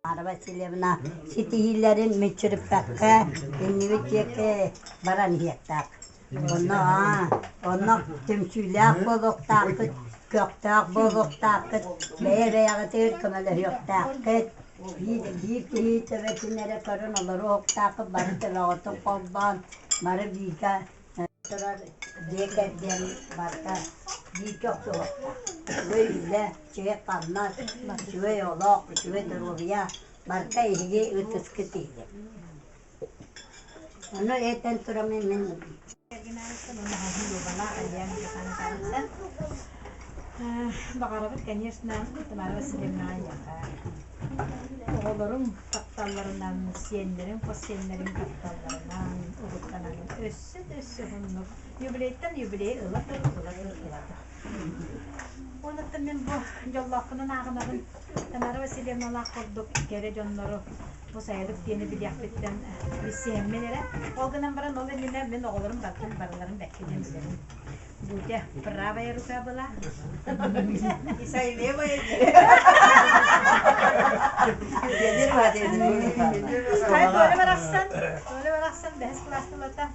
Тамара Васильевна ситиһиилэрин мүччүрүппэккэ иннибит диэки баран иһиэхтээх. Онно онно түмсүүлээх буолуохтаахпыт, көхтөөх буолуохтааххыт, бэйэ-бэйэҕитигэр көмөлөһүөхтээххит, биир, биир киһи төбөтүн эрэ көрөн олоруохтааххыт, бары төбөҕүтүн холбоон, бары бииргэ турар дьиэ кэргэн барыта бииргэ охсуһуохтаах. Үчүгэй үлэ, үчүгэй хамнас, үчүгэй олох, үчүгэй доруобуйа барыта эһиги ытыскыт иһигэр. Ону этэн тураммын мин Баҕарабыт, конечно, Тамара Васильевнаҕа эйиэхэ оҕолоруҥ тапталларынан, сиэннэриҥ, хос сиэннэриҥ тапталларынан угуттанан өссө да өссө уһуннук юбилейтан юбилей ыла тур, ыла тур, ыла тур. Онуттан мин бу дьоллоохпунан ааҕынабын. Тамара Васильевналаах курдук кэрэ дьоннору бу сайылык диэни билиэхпиттэн билсиһэммин эрэ. Ол гынан баран ол иннинэ мин оҕолорум балтым барыларын бэккэ диэн билэбин. Будя правая рука была. И левая. Хай Толя барахсан, Толя барахсан бэһис кылаастылата.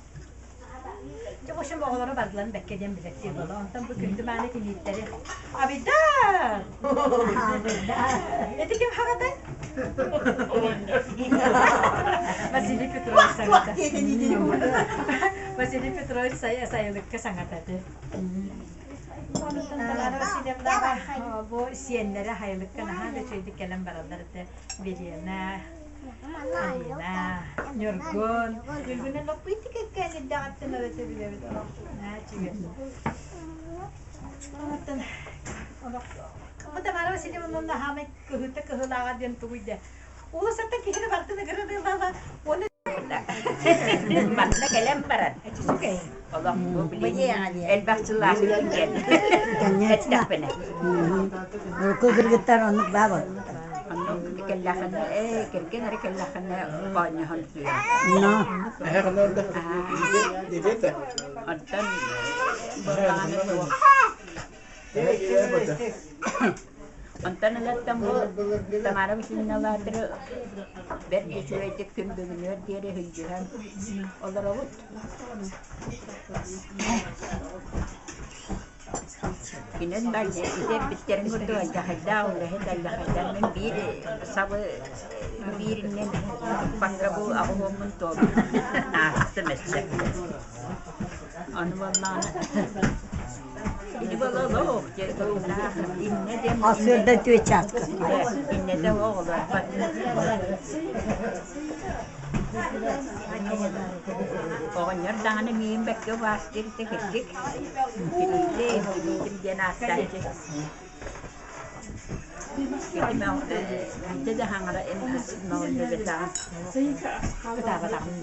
Дьэ, в общем, оҕолоро бардыларын бэккэ диэн билэттиир буолла. Онтон бу күндү мааны кийииттэри Абидар! Ити ким хаҕатай? Василий Петрович саҥата. Василий Петрович сайылыкка саҥата этэ. Онтон Тамара Васильевнаҕа бу сиэннэрэ сайылыкка наһаа да үчүгэйдик кэлэн бараллар этэ. Велена, Алина, Ньургун. Ньургун лоппуйти кэккээн ирдэҕиттэн өрөтө билэбит олох. Наһаа үчүгэй. Онтон олох бу Тамара Васильевна наһаамай кыһыта кыһылааҕа диэн тугуй да. Улусаттан киһини бартын ыгырыдыылаала уонна Манна кэлэн баран олох бу билигин элбэх сыллаах диэн эттэхпинэ. Урукку кыргыттар оннук баа буолбуттар. Оннук кэллэххинэ, ээ, кэргэн эрэ кэллэххинэ оонньоһон туйа. Но Онтон буоллаҕына суох. Онтон ылаттан бу Тамара Васильевналаатыры бэрт үчүгэйдик күн бүгүнүгэр диэри сылдьыһан олоробут. Кинин итэрбиттэрин курдук алдьархайдаах үлэһит алдьархайдаах мин биир сабы бииринэн туппакка бу аҕыс уоммун туолбут аастым өссө. Ону буоллаҕына ити буола олох диэн иннэ диэн Асыырда түө чааска. иннэтэ оҕолорбот. Оҕонньор даҕаны миигин бэркэ убаастыыр этэ кырдьык. Килиитим, килиитим диэн ааттааччы. Биирдэ да хаҥара мөҕүллүбэтэҕим. Кытаабатаҕым.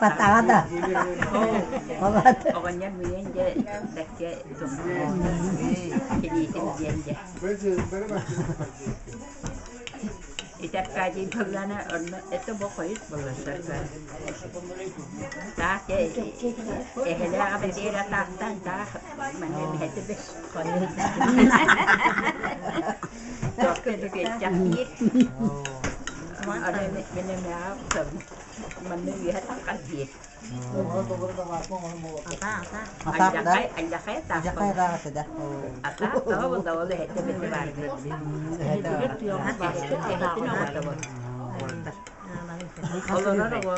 Патаҕа да. Оҕонньор миигин дьэ бэркэ килиитим диэн дьэ. Ити Аркадий буоллаҕына онно это бу хойут буолла Таах эһэлээх эбэтиэрэ таахтаан таах манна эбэһэтэ бэс Туохка дүкүөччэх диир. Аны мин эмээҕэ охсобун. Манна үөһэ таххар диир. Алдьархай, алдьархай таах Атаах тоҕо буолла ол эһэтэ бити баар. Эһэтин оҕото бу. Олорор оҕо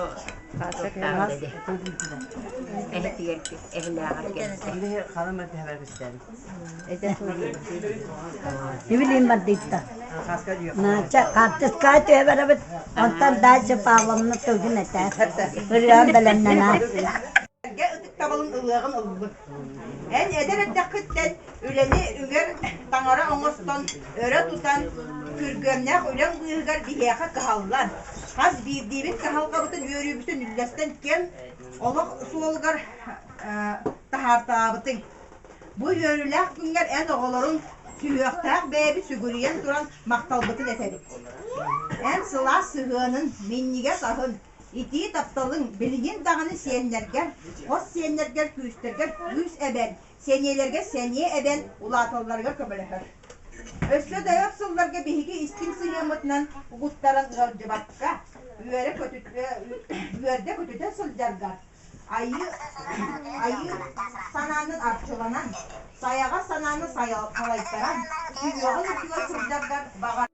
эһэтигэр эһэлээҕэр кэлсэ. Билим бардыйтта. Нача хартыска түһэ барабыт. Онтон дальше Павловна тылгын этэ. Ырыан бэлэмнэнэ. Эргэ ытыктабылын ылыаҕын ыллым. Эн эдэр эрдэххиттэн үлэни үгэр таҥара оҥостон, өрө тутан, күргүөмнээх үлэҥ быыһыгар биһиэхэ кыһаллан, хас биирдиибит кыһалҕабытын үөрүүбүтүн үллэстэн кэм олох суолугар таһаартаабытыҥ. Бу үөрүүлээх күҥҥэр эн оҕолоруҥ сүһүөхтээх бэйэбит сүгүрүйэн туран махталбытын этэбит. Эн сылаас сыһыанын, минньигэс аһын, итии тапталыҥ билигин даҕаны сиэннэргэр, хос сиэннэргэр күүстэргэр күүс эбэн, сэниэлэргэ сэниэ эбэн улааталларыгар көмөлөһөр. Өссө да өр сылларга биһиги истиҥ сыһыаммытынан угуттаран ыалдьыбакка, үөрдэ-көтүтэ сылдьаргар айыы, айыы санаанын арчыланан, сайаҕас санааны салайтаран, сүһүөҕүн үрдүгэр сылдьаргар баҕар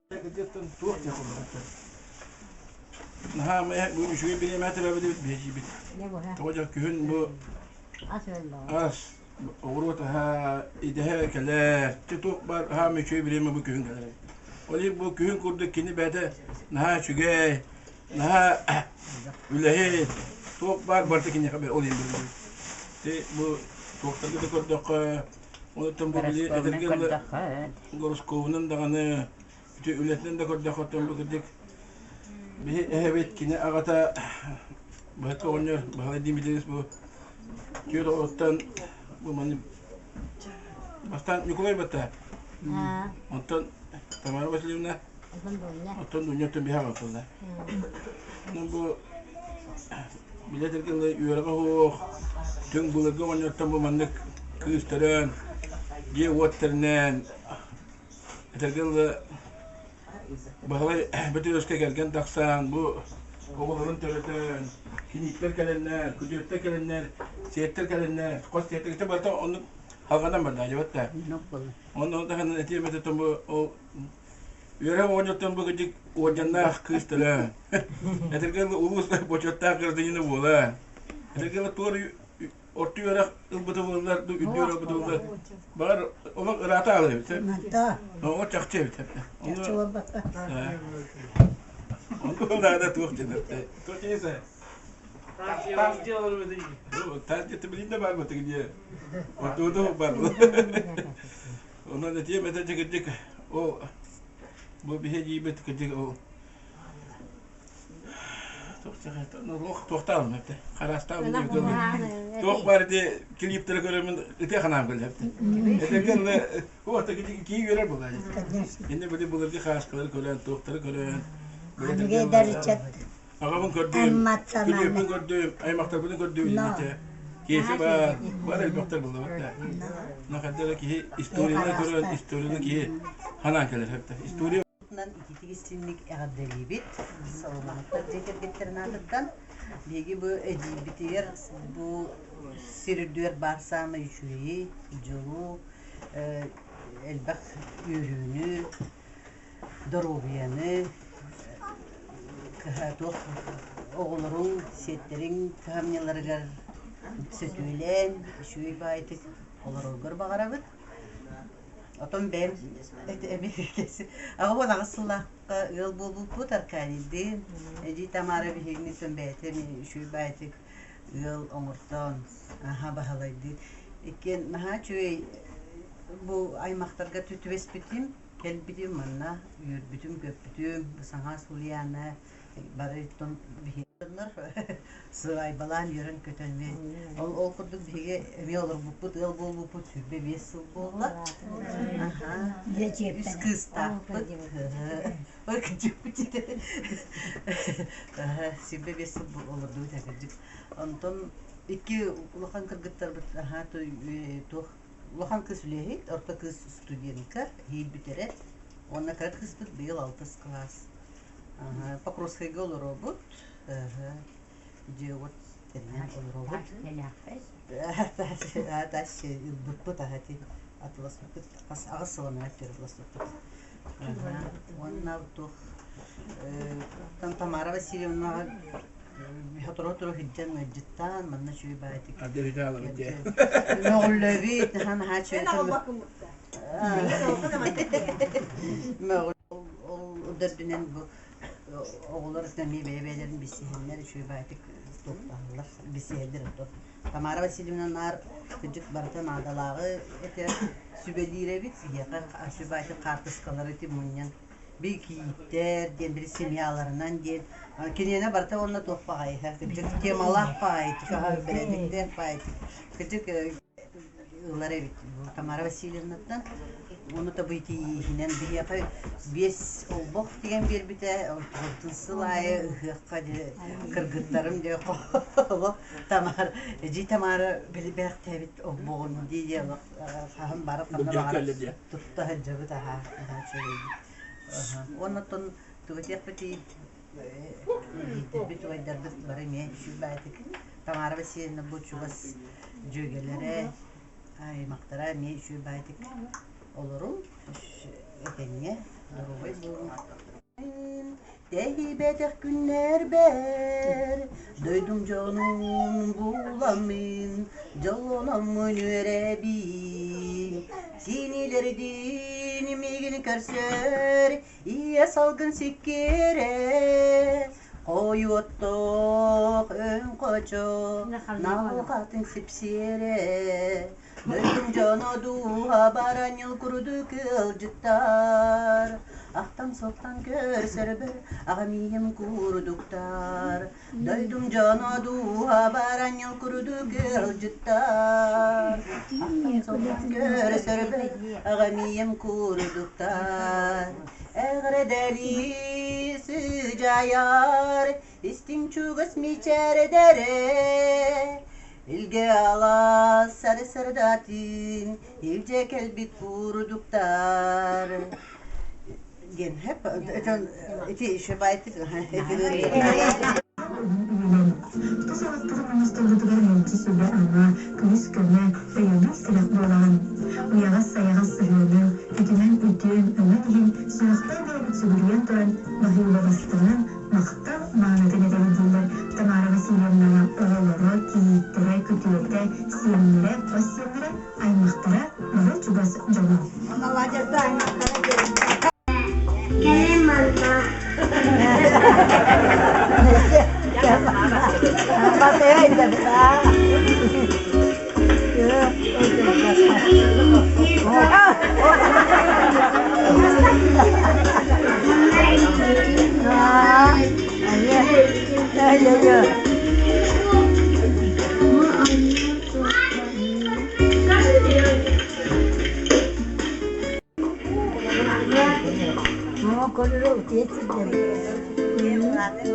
Наһаа бүгүн үчүгэй бириэмэ төрөөбүт биһиэхийбит. Тоҕо дьэ күһүн бу ас оҕуруот аһа идэһэ кэлэр. Чэ туох баар аһаам үчүгэй бириэмэ бу күһүн кэлэр. Ол иһин бу күһүн курдук кини бэйэтэ наһаа үчүгэй, наһаа үлэһит, туох баар барыта киниэхэ ол иһин билинэбит. Ти бу туохтарга да көрдөххө, онуттан бу били этэргэ гороскобунан даҕаны Ити үлэтинэн да көрдөххө, оттон бу кырдьык биһи эһэбит кини аҕата Быһыкка оҕонньор Баһылай Дмитриевич бу түөрт оҕоттон бу маны бастаан Ньукулай батта. Онтон Тамара Васильевна оттон Дуня оттон биһи аҕа Ну бу билэтэргэ үөрэҕэ суох түҥ былыргы оҕонньортон бу маннык кыыс төрөөн дьиэ-уот тэринэн Этэргэ дылы, Баһылай Бөтүрүөскэ кэргэн тахсан, бу оҕолорун төрөтөн, кинииттэр кэлэннэр, күтүөттэр кэлэннэр, сиэттэр кэлэннэр, хос сиэттэр ити барыта оннук халҕанан барда, дьабат да. Онно таһынан этиэм этэ бу ол үөрэх оҕонньоттон бу кырдьык уордьаннаах кыыс төрөөн. Этэргэ дылы улуус бочуоттаах гражданина буола. Этэргэ дылы туор орто үөрэх ылбыта буоллар, үрдүк үөрэх ылбыта буоллар, баҕар олох ыраата аҕалар эбит. Оҕо чахчы эбит. Чахчы буолбатта. Онно наада туох диэн Туох диэн Тас делали Тас диэти билин да бар бытык диэ. Ортууда бар. Онон этиэм этэ кырдьык ол бу биһи дьиибит кырдьык ол Туохтаабын эптэ хараастаабын туох баар ити клиптары көрөмүн ытыа ханаам кэллэ этэргэ уота кии үөрэр буолаа инне били былыргы хааскалары көрөн туохтары көрөн аҕабын көрдүм күлүөппүн көрдүм аймахтарбын көрдүм ите киэсэ бар бар элбэхтэр буллабат да на хайдара киһи историяны көрөн историяны киһи ханаан кэлэр история Ититик истинник эҕэрдэлиибит Соломоновтар дьиэ кэргэттэрин аатыттан. Биһиги бу эдьиийбитигэр бу сир үрдүгэр баар саамай үчүгэйи, дьолу, элбэх үөрүүнү, доруобуйаны, туох оҕолоруҥ, сиэттэриҥ кыһамньыларыгар сөтүөлээн, үчүгэй баайытык олороргор баҕарабыт. Отон бэйэм 88 сыллаахха ыал буолбуппут Аркадийдыын. Эдьиий Тамара биһигини бэйэтэ үчүгэй баайытык ыал оҥортоон аһа Баһылайдыын. Иккиэн наһаа үчүгэй бу аймахтарга түбэспитим, кэлбитим манна үөрбүтүм-көппүтүм. Саҥа Ульяна бары биһиги сыбаайбалаан үөрэн-көтөн ол ол курдук биһиги эмиэ олорбуппут ыал буолбуппут 25 сыл буолла үс кыыстаахпыт ой кырдьыкпыт 25 сыл олордубут кырдьык онтон икки улахан кыргыттарбыт туох улахан кыыс үлэһит орто кыыс студентка иһин бүтэрэр уонна кыра кыыспыт быйыл алтыс кылаас Покровскайга олоробут. Дьиэ-уот тэринэн олоробут. Таас ылбыппыт аһа ити атыласпыппыт хас аҕыс сылынан атыласпыппыт. Уонна туох Тамара Васильевнаҕа сотору-сотору сылдьан ыалдьыттаан манна үчүгэй баайытык мөҕүллэбит наһаа наһаа үчүгэй Ол да үрдүнэн бу оҕолор эмиэ бэйэ-бэйэлэрин билсиһэннэр үчүгэй баайытык туохтаһаллар, билсиһэллэр ото. Тамара Васильевна наар кырдьык барыта наадалааҕы этэр, сүбэлиир эбит. Биһиэхэ үчүгэй баайытык хаартыскалары ити мунньан били кийииттэр диэн, били семьяларынан диэн киниэнэ барыта уонна туох баҕайыһа кырдьык темалаах баҕайытык, бэрээдэктээх баҕайытык кырдьык ылар эбит Тамара Васильевнаттан. Ону табыйтииһинэн биһиэхэ биэс олбох тигэн биэрбитэ, онтон сыл аайы ыһыахха дьэ кыргыттарым дьэ олох Тамара, эдьиий Тамара били бэлэхтээбит олбоҕун дии дии олох хаһан бары ханна баҕарар тутта сылдьабыт аһаа наһаа үчүгэйбит. Уонна оттон тугу этиэхпитий эдьиийдэрбит, убайдарбыт бары эмиэ үчүгэй баайытык Тамара Васильевна бу чугас дьүөгэлэрэ аймахтара эмиэ үчүгэй баайытык олоруҥ, этэҥҥэ, доруобай буолуҥ. Тэһийбэтэх күннэрбэр дойдум дьонун буламмын, дьоллономмун үөрэбин. Кинилэрдиин миигин көрсөр ийэ салгын сиккиэрэ, Хойуоттоох өҥ хочо налҕатын сипсиэрэ, Дойдум дьоно дууһа баранньыл курдук ыалдьыттар, Ахтан-суохтан көрсөрбөр аҕам ийэм курдуктар. Дойдум дьоно дууһа баранньыл курдук ыалдьыттар, Ахтан-суохтан көрсөрбөр аҕам ийэм курдуктар. Эҕэрдэлии сыдьаайар истиҥ чугас мичээрдэрэ, Илгэ алаас сарсырдатын илдьэ кэлбит курдуктар диэн ити еще байтык Тус олохпутун оҥосторбутугар мэлдьи сүбэ-ама, күүс-көмө, өйөбүл тирэх буолаҕын. Уйаҕас-сайаҕас сыһыаныҥ, үтүмэн үтүөҥ, өҥөҥ иһин сүрэхтэн бэйэбит сүгүрүйэн туран баһыыбаластыҥын, махтал маанытын этэбит дииллэр Тамара Васильевнаҕа оҕолоро, кийииттэрэ, күтүөтэ, сиэннэрэ, хос сиэннэрэ, аймахтара, бары чугас дьоно. Кэлин манна.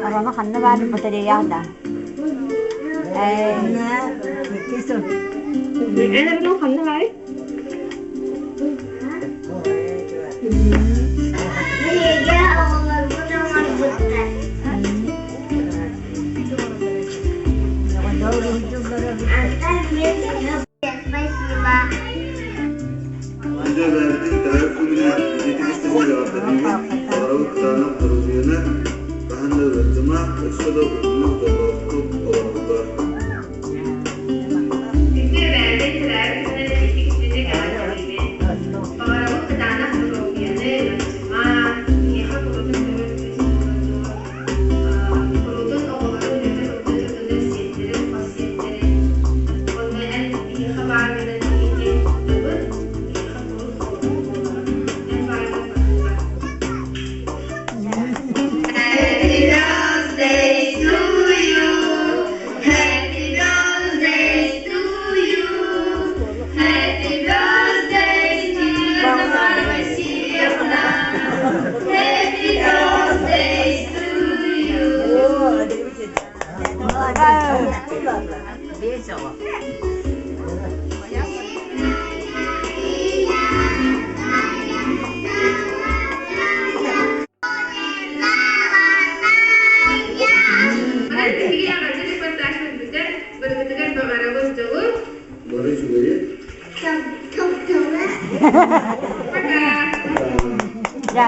Орону ханна баар батареяҕа да? Ханна баар? Биһиги оҕолорбут оҥорбуттар. Антон мен Спасибо. Күндү эбээбитин төрөөбүт күнүнэн итиитик-истиҥник эҕэрдэлиибит, баҕарабыт кытаанах доруобуйаны, хаһан да ыалдьыма, өссө да уһуннук дьоллоохтук олороргор. Күндү эбээбит төрөөбүт күнүнэн итиитик-истиҥник эҕэрдэлиибит. Баҕарабыт кытаанах доруобуйаны, ыалдьыма, эйиэхэ курутун көмүс күүс буолан Курутун оҕолорун үтэ сылдьа сытынар сиэттэрин, хос сиэттэрин уонна эн биһиэхэ бааргынан биһиги киэн туттабыт, биһиэхэ курус оҕолор буолаҕын, эн бааргын баһыыба. Happy birthday to you. Happy birthday to you. Happy birthday dear Тамара Васильевна. Happy birthday to you. Биэс оҕо. Манан биһиги аҕаччы репортажпыт бүтэр, барыгытыгар баҕарабын дьолу. Бары үчүгэйи. Топ-топ Пока. Да.